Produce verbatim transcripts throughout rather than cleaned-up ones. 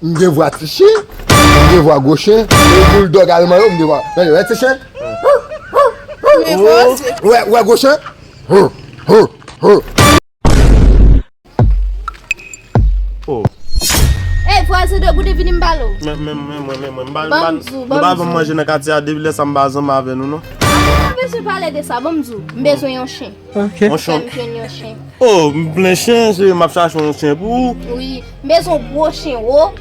M gen vwa ti chen, m gen vwa gwo chen, e boulldog alman yo, m gen vwa. Tande, wè ti chen? Wè, wè gwo chen? Oh. Ey, vwazen de goude vini m pale w. Men, men, men, mwen, men, mwen, m pa, m pa, nou pa ban m manje nan katye a, depi lè sa m pa zanmi avè nou, non. M pa bezwen pale de sa, ban m di w, m bezwen yon chen. Ok. Yon chen. Fè m jwenn yon chen. Oh, m plen chen, cheri, m ap chache yon chen pou ou. Wi, m bezwen yon gwo chen wo,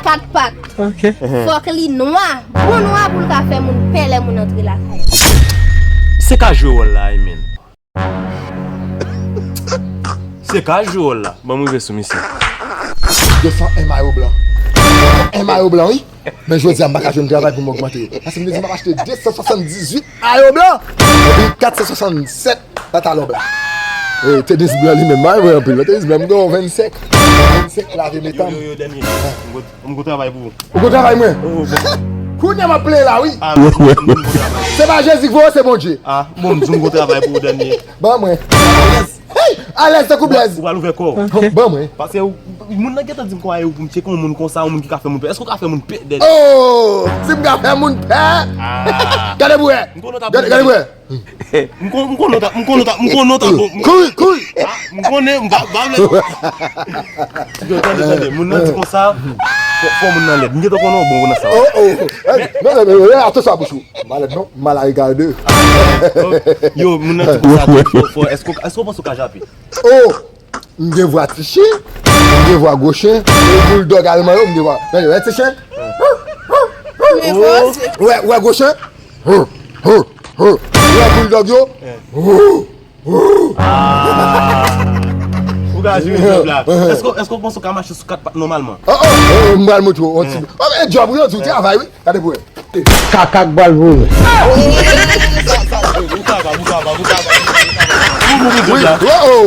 kat pat. Ok. Fòk li nwa, bon nwa pou l ka fè moun pè lè moun antre lakay. Se ka jwe wòl la, wi, men. Se ka jwe wòl la. Ban m rive sou misye. De san M mayo blan. De san M mayo blan, wi. Men jodi a, m pa ka jwenn travay pou m ogmante yo. Paske m te di m ap achte de san swasanndizuit mayo blan. Epi kat san swasannsèt pantalon blan. E, tenis blan li menm, mwen anpil. Tenis blan, m gen yon vennsenk. Vennsenk lave metan. Yo, yo, yo, dènye. M gon, m gon travay pou ou. Ou gon travay mwen? Oh, oh, bon. Kounye a m ap plenyen la, wi. Ah, m gon travay. Se pa Jezi k voye w, se Bondye. Ah, bon, m di w m gon travay pou ou, dènye. Ban mwen. Alèz. Hey, alèz tankou blèz. Ou pral ouvè kò w. Ban mwen. Paske ou, moun nan gentan di m konsa, ou pou m tcheke yon moun konsa, yon moun ki ka fè moun pè. Èske ou ka fè moun pè, dènye? Oh, si m ka fè moun pè? Ah. Gade pou wè. M konnen w t ap... Gade, gade pou wè. M kon, m konnen w t ap, m konnen w t ap, m konnen w t ap bon. Kouri, kouri. Ah, m konnen, m pa, pa vle. Yo, tande, tande, moun nan di konsa, fò, fò moun nan lèd. M gentan konnen w bon nan sa. Oh, oh. Hey, non, non, non, non, atò sa bouch ou. Malèd non, mal a egare de. Yo, moun nan di konsa, fò, fò, èske, èske w panse w ka jape? Oh, m gen vwa ti chen, m gen vwa gwo chen, e boulldog alman yo, m gen vwa. Tande, wè ti chen? Wè, wè gwo chen? Wè boulldog yo? Ah. Ou ka jwe jwèt la. Èske, èske w panse w ka mache sou kat pat nòmalman? Oh, oh, oh, m pral montre w yon ti... Oh, e djòb wi, yon ti travay wi. Gade pou wè. Kaka k pral voye. Ou kapab, ou kapab, ou kapab. Ou bon pou jwèt la. Oh, oh.